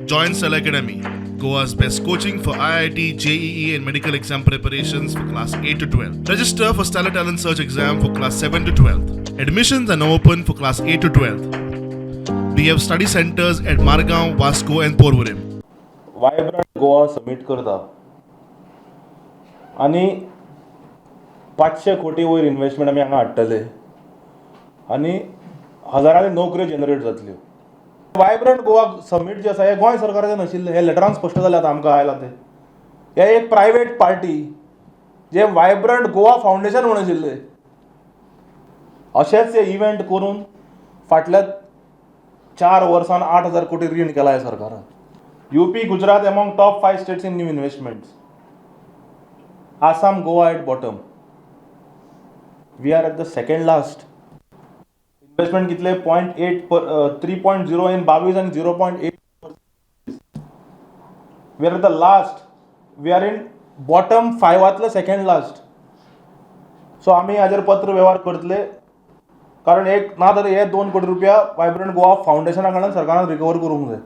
Join Stellar Academy, Goa's best coaching for IIT, JEE, and medical exam preparations for class 8 to 12. Register for Stellar Talent Search exam for class 7 to 12. Admissions are now open for class 8 to 12. We have study centers at Margao, Vasco, and Porvorim. Vibrant Goa summit करता आनी 500 कोटी वयर investment आमी हांगा हाडटले आनी हजारांनी नोकऱ्यो जनरेट जातल्यो. वायब्रंट गोवा समीट जें आसा, हें गोंय सरकाराचें नाशिल्लें. हें लेटरान स्पश्ट जालें. आतां आमकां आयलां तें. हें एक प्रायवेट पार्टी जे वायब्रंट गोवा फावंडेशन म्हूण आशिल्लें, अशेंच हे इव्हेंट करून फाटल्या 4 वर्सान 8,000 कोटी रीण केलां ह्या सरकारान. UP, Gujarat among top five states in new investments. Assam, Goa at bottom. We are at the second last. Investment कितले? 0.8, 3.0 in 22 आणि 0.8. We are at the last. We are in bottom फायवातले second last. So आमी हाजेर पत्र वेव्हार करतले, कारण एक ना तर हे 2 कोटी रुपया वायब्रंट गोवा फावंडेशना कडल्यान सरकारान रिकवर करूंक जाय.